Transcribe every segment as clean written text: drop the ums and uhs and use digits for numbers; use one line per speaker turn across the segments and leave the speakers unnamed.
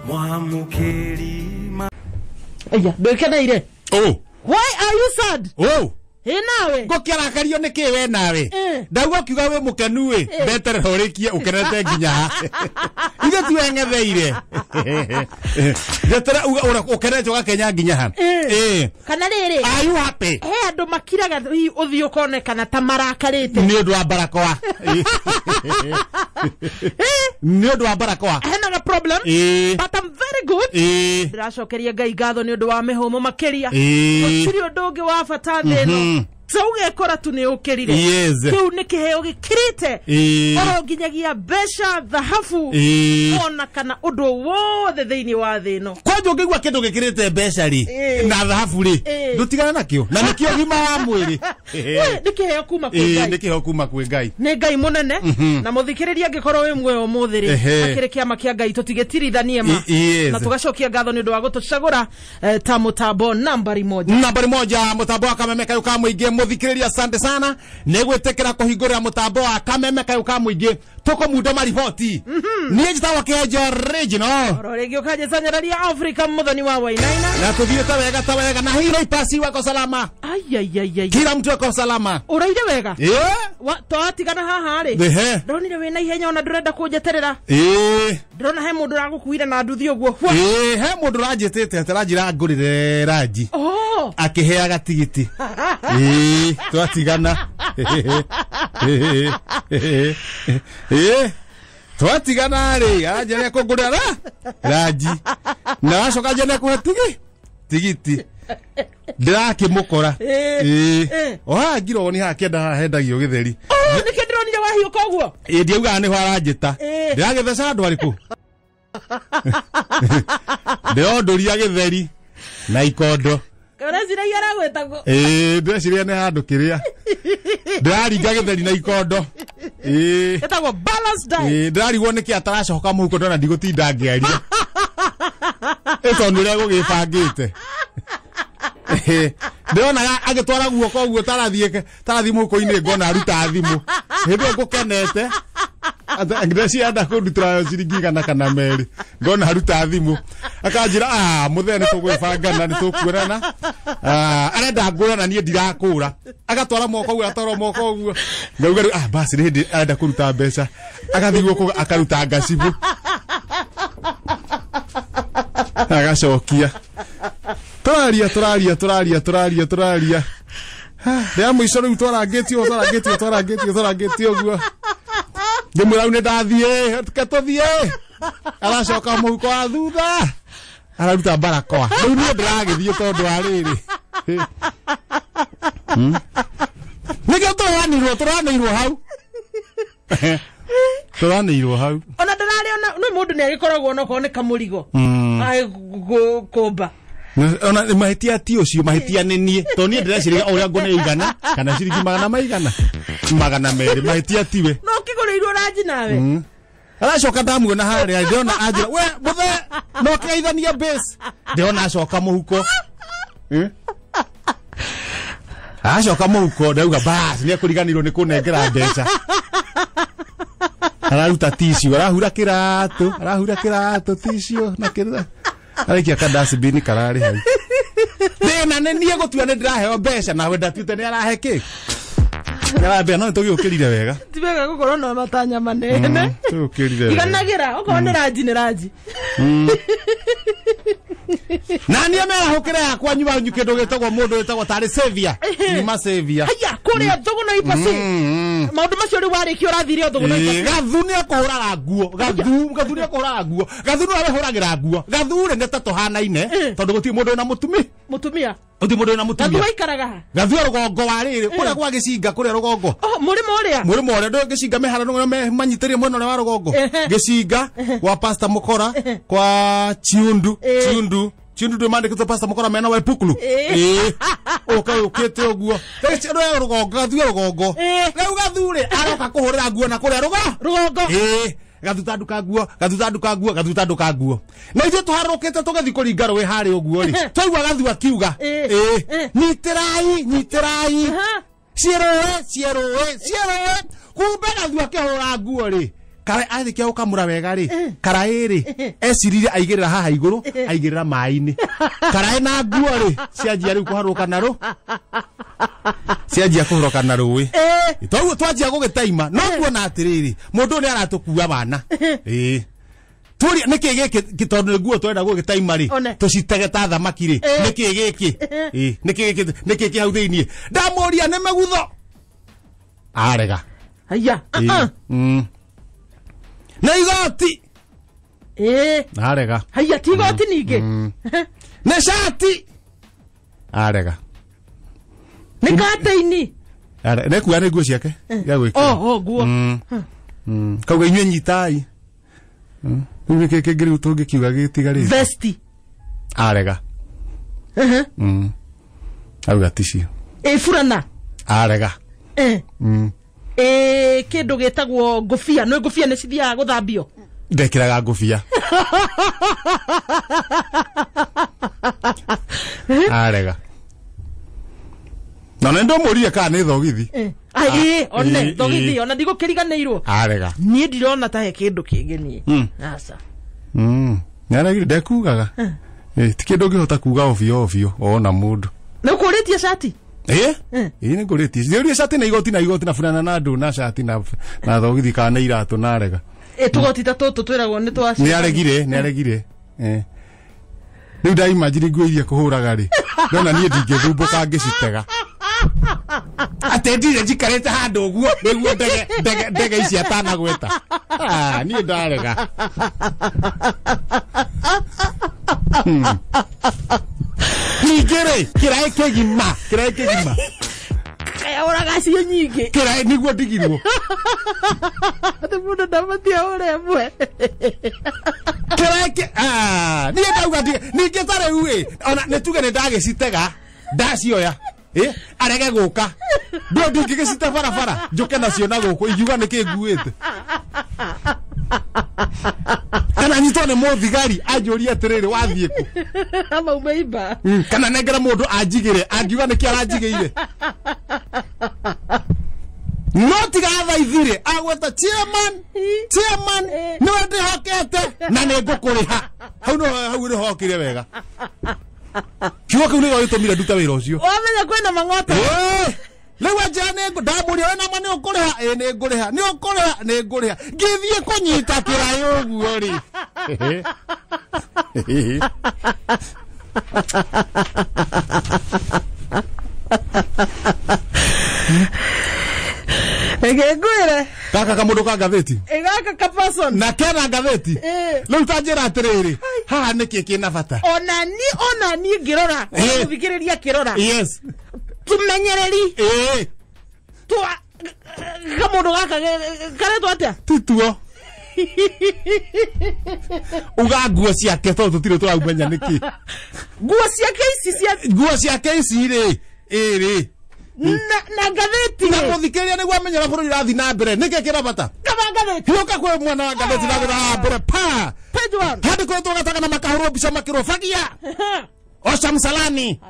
Mwamũkĩri ma
Aya, ndwĩkeneire.
Oh.
Why are you sad?
Oh.
Ĩ nawe.
Ngũkĩarakario nĩ kĩ we nawe? Ndauga ũkiuga wĩ mũkenu ĩ, ndeterera ũrĩkie ũkenete nginya ha. Ithuĩ ti weng'etheire. Ndeterera uga ũkenete ũgakenya nginya ha.
Kana rĩrĩ.
Are you happy?
He andũ makiraga hihi ũthiũ ũkonekana ta marakarĩte.
Nĩ ũndũ wa barakoa. Nĩ ũndũ wa barakoa.
Henaga problem. But I'm very good. Ndĩracokeria Ngai ngatho nĩ ũndũ wa mĩhũmũ makĩria. Gũtirĩ ũndũ ũngĩ wa bata thĩ ĩno. Ta ũgekora tu nĩ ũkĩrire. Kĩu nĩ kĩheo gĩkĩrĩte. Oro nginyagia mbeca, thahabu, ona kana ũndũ wothe thĩinĩ wa thĩ ĩno.
Kwanja ũngĩigua kĩndũ gĩkĩrĩte mbeca rĩ, na thahabu rĩ, ndũtigana nakĩo. Na nĩkĩo ũgima wa mwĩrĩ.
We, nĩ kĩheo kuma kwĩ Ngai.
Nĩ kĩheo kuma kwĩ Ngai.
Nĩ Ngai mũnene. Na mũthikĩrĩria angĩkorwo wĩ muoyo ũmũthĩ rĩ, akĩrĩ kĩama kĩa Ngai tũtigĩtirithanie ma.
Yes.
Na tũgacokia ngatho nĩ ũndũ wa gũtũcagũra ta mũtambo nambari moja.
Nambari moja mũtambo wa Kameme Kayũ ka Mũingĩ. Mũthikĩrĩria asante sana nĩ gwĩtĩkĩra kũhingũrĩra mũtambo wa Kameme Kayũ ka Mũingĩ tũkũmunda mariboti. Niĩ njĩtagwo Kĩhenjo Original.
Oro rĩngĩ ũkanjĩcanyĩrĩria Africa mũthoni wa Wainaina.
Na tũthiĩte wega ta wega na hii ipasi wako salama.
Ai, ai, ai, ai.
Kila mtu ako salama.
Ũraire wega? Twatigana haha rĩ. Ndonire wĩna ihenya ona ndũrenda kũnjeterera. Ndĩrona he mũndũ ũragũkuire na nduthi ũguo. Hwa.
He mũndũ ũranjĩtĩte atĩ aranjĩra ngũrĩre ranji. Akĩheaga tigiti. Twatigana. Twatigana rĩ, aranjĩra nĩekũngũrĩra ranji. Na aracoka anjĩra nĩekũhe tigiti. Ndĩrakĩmũkora. O haha ngirwo nĩ haha kĩenda haha hendagio gĩtheri.
Oh, nĩkĩo ndĩronire wahiũka ũguo?
Ndiaugaga nĩho aranjĩta. Ndĩragĩtheca andũ arĩkũ? Ndĩrondũria gĩtheri na ikondo.
Ũreciria aragwĩtagwo?
Ndĩreciria nĩ handũ kĩrĩa. Ndĩraringa gĩtheri na ikondo.
Ĩtagwo balanced diet.
Ndĩrarigwo nĩkĩ ataracoka mũhuko ndona ndigũtinda ngĩaria. Tondũ ũrĩa gũgĩbangĩte. Ndĩronaga agĩtwara guoko ũguo tarathiĩ mũhuko-inĩ ngona aruta thimũ. Hĩndĩ ĩyo ngũkenete. Ndĩreciria enda kũndutĩra ciringi igana kana merĩ. Ngona aruta thimũ. Akanjĩra, mũthee nĩ tũgwĩbangana, nĩ tũkuonana. Arenda ngũra na niĩ ndirakũra. Agatwara moko ũguo, agatwara moko ũguo. Ngauga rĩu, basi nĩ hĩndĩ arenda kũruta mbeca. Agathiĩ guoko akaruta ngacibũ. Agacokia. Tũraria, tũraria, tũraria, tũraria, tũraria. Rĩa mũico rĩu twarangĩtio, twarangĩtio, twarangĩtio, twarangĩtio ũguo. Ngĩmwĩra rĩu nĩ ndathiĩ, reke tũthiĩ. Aracoka mũhuko wa thutha. Araruta barakoa. Rĩu niĩ ndĩragĩthiĩ tondũ wa rĩrĩ. Nĩkĩo tũranĩirwo, tũranĩirwo hau. Tũranĩirwo hau.
Ona ndĩrarĩ ona, nĩ mũndũ nĩ agĩkoragwo onokorwo nĩ kamũrigo. Agĩkũmba.
Ona mahĩtia ti ũcio, mahĩtia nĩ niĩ. Tondũ niĩ ndĩreciria ũrĩa ngũneo igana, kana ciringi magana maigana. Magana merĩ, mahĩtia tiwe.
No ũkĩgũrĩirwo ranji nawe.
Aracoka ndamuona harĩa, ndĩrona anjĩra, we, mũthee, no kĩgeithanie base. Ndĩrona acoka mũhuko. Acoka mũhuko, ndauga, bas, nĩ ekũriganĩirwo nĩ kũnengera mbeca. Araruta tissue, arahura kĩratũ, arahura kĩratũ, tissue, na kĩrĩa. Araikia ka dustbin kararĩ hau. Thĩna nĩ niĩ gũtua nĩ ndĩraheo mbeca, nawe ndatuĩte nĩ arahe kĩ. Nĩ arambia, no nĩ tũgĩũkĩrire wega.
Ti wega gũkorwo na matanya manene.
Tũgĩũkĩrire wega.
Iganagĩra, okorwo nĩ ranji, nĩ ranji.
Na niĩ merahũkĩra yakwa nyuma kĩndũ gĩtagwo mũndũ wĩtagwo tarĩ Savior. Nyuma Savior.
Haya, kũrĩa Thũgũna Ipasi. Maũndũ macio rĩu warĩkia ũrathire o Thũgũna Ipasi.
Gathu nĩ akũhũraga nguo. Gathu nĩ akũhũraga nguo. Gathu nĩwe wĩhũragĩra nguo. Gathu rĩ nĩ ta tũhanaine, tondũ gũtirĩ mũndũ wĩna mũtumi.
Mũtumia.
Gũtirĩ mũndũ wĩna mũtumia.
Gathu aikaraga ha?
Gathu e rũgongo wa rĩrĩ, kũrĩa gwa gĩcinga, kũrĩa rũgongo.
Oh, mũrĩmo ũrĩa?
Mũrĩmo ũrĩa, ndũĩ gĩcinga mĩharano ĩrĩa manyitĩrĩire mwena ũrĩa wa rũgongo. Gĩcinga, kwa Pastor Mũkora, kwa Chiundu, Chiundu. Chiundu ndũĩ mandĩkĩtwo Pastor Mũkora mena Wepukulu. Ũka ũkĩte ũguo. Rĩu rũgongo, Gathu e rũgongo. Rĩu Gathu rĩ, aroka kũhũrĩra nguo na kũrĩa
Rũgongo.
Gathu ta nduka nguo, Gathu ta nduka nguo, Gathu ta nduka nguo. Na ithuĩ tũharũrũkĩte tũgĩthiĩ kũringa rũĩ harĩa ũguo rĩ. Twaigua Gathu akiuga, nyitĩrai, nyitĩrai. Cierũĩ, cierũĩ, cierũĩ. Kumbe Gathu akĩhũra nguo rĩ. Karai athikia gukamura wega ri karai ri ecirire aigirira haha iguru aigirira mai-ini karai na nguo ri cianjia riu kuharuka naru cianjia kuhuruka na rui toguo twanjia gugitaima no kuona atiriri mundu ni aratukua wana turia niki giki tondu nguo twenda gugitaima ri tucitege ta thamaki ri niki giki niki giki niki ki hau thiini ndamuria ni megutho arega
haya
na igoti arega
haya ti igoti ningi
na shati arega
ni kateini
are ne kuga ni nguo ciake ya gwikira
oh nguo
kauga inyue nyitai riu niki kingi riu tungikiuga gitigarite
vesti
arega auga ticio
burana
arega
kindu gitagwo ngobia no ngobia ni cithiaga guthambio
ndekiraga ngobia arega na nä ndåmå kana nä thogithi
ai one thogithi ona ndigũkĩriganĩirwo
arega
niĩ ndirona ta he kĩndũ kĩngĩ niĩ aca
nĩaregire ndekugaga ti kĩndũ ũngĩhota kuga ovyo ovyo ona mũndũ
nĩ ũkũrĩtie cati
ĩ nĩ ngũrĩtie ndĩũrie cati na igoti na igoti na burana na ndũ na cati na thogithi kana nĩ iratũ na arega
tũgoti ta tũtũ twĩragwo nĩ twa
nĩ aregire nĩ aregire rĩu ndaimagine nguo iria kũhũraga rĩ ndona niĩ ndingĩthumbũka ngĩcitega ate ndire njikarĩte handũ ũguo nĩguo ndege ici atanagweta niĩ ndarega ningĩ rĩ kĩraĩ kĩgima kĩraĩ kĩgima
ũraga cio nyingĩ
kĩraĩ nĩguo ndigirwo
atĩ mũndũ ndabatie ahũre ĩmwe
kĩraĩ niĩ ndauga ningĩ ta rĩu ĩ ona nĩ tuge nĩ ndagĩcitega ndacioya arege guka ndio ndingigicita barabara njuke nacio na guku ingiuga niki nguite kana nyitwo ni muthigari anjurie atiriri wathie ku
ama umeimba
kana nengere mundu anjigire angiuga niki aranjigiire no tiga athaithire agweta chairman chairman niwe ndihokete na ni ngukuriha hau no hau ni hokire wega kiugo kiu nĩkĩo gĩtũmire ndute wĩra ũcio
wamenya kwĩna mang'ota
rĩu anjĩra nĩ ndamũria we nama nĩ ũkũrĩha ĩ nĩ ngũrĩha nĩ ũkũrĩha nĩ ngũrĩha ngĩthiĩ kũnyita kĩraĩ ũguo rĩ
Reke ngwĩre
gaka kamũndũ ka ngathĩti
gaka ka person
na kena ngathĩti rĩu ta njĩra atĩrĩrĩ haha nĩkĩ kĩna bata
ona niĩ ngĩrora mũthikĩrĩria akĩrora
yes
tũmenyereri twa kamũndũ gaka karetwo atĩa
tituo uga nguo ciake tondũ tũtirĩ tũraumenya nĩkĩ
nguo ciake ici cia
nguo ciake ici rĩ ĩrĩ
na ngathĩti
na mũthikĩrĩria nĩguo amenye ũrĩa bũrũri ũrathiĩ na mbere nĩkĩ kĩna bata
kaba ngathĩti
hiũka kwĩ mwena wa ngathĩti na na mbere pa
page 1
handĩkoretwo gataga na makahũrwo mbica makĩrwo fagia osha msalani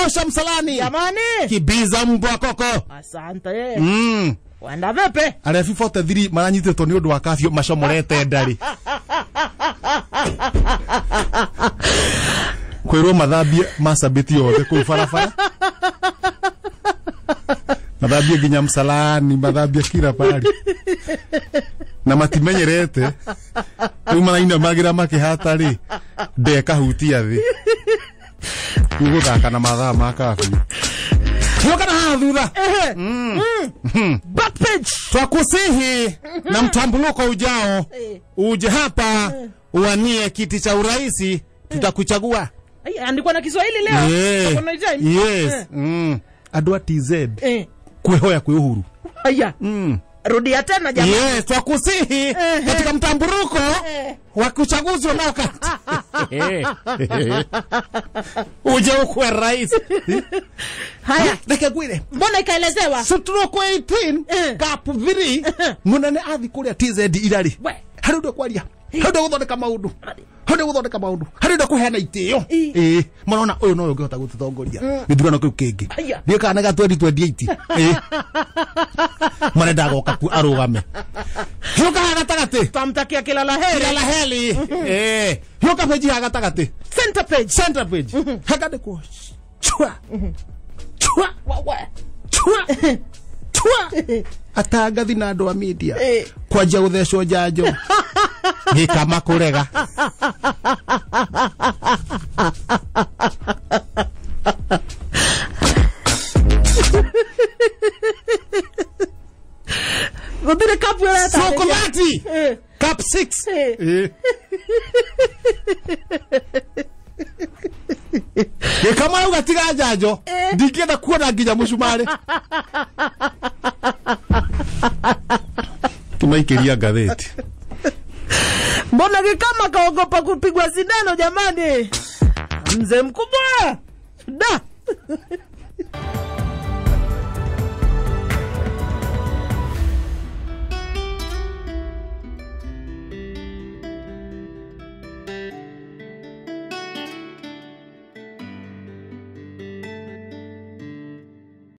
osha msalani
jamani
kibiza mbwa koko
asante wenda vipi
arĩa 43 maranyitĩtwo nĩ ũndũ wa kafio macomorete ndari kwĩrwo mathambie macabĩti yothe kũu barabara mathambie nginya msalani mathambie kila pahali na matimenyerete riu marainamagĩra makĩhata rĩ ndekahutia thĩ nĩgũthaka na mathaa ma kafio hiũka na haha thutha
back page
twakusihi na mtambuluko ujao uje hapa uwanie kiti cha uraisi tutakuchagua
andikwa na Kiswahili leo
yes andũ a TZ kwihoya kwi uhuru
haya rudia tena jamani
yes twakusihi katika mtamburuko wa uchaguzi unaokata uje ukwe rais
haya
reke ngwire
mbona ikaelezewa
stroke 18 gap 3 munene athi kuria TZ irari hari undu kwaria hari undu guthondeka maundu hari guthondeka maundu hari undu kuheana itio marona uyu no ungihota gututongoria githurano kiu kingi ndiũ kana ga 2028 marenda goka ku arugame hiũka haha gatagatĩ gatagatĩ.
Twamtakia kila la heri.
Kila la heri. Hiyo ka page ya gatagatĩ.
Center page.
Center page. Hakandĩkwo chwa. Chwa. Chwa. Chwa. Atangathi na andũ a media. Kwanjia gũthecwo njanjo. Gĩkama kũrega.
Gũtirĩ cup ĩretarĩria.
Sokolati. Cup 6. Gĩkama auga tiga njanjo. Ndingĩenda kuona nginya mũcumarĩ. Tumaikĩria ngathĩti.
Mbona Gĩkama kaogopa kupigwa sindano jamani? Mzee mkubwa. Da.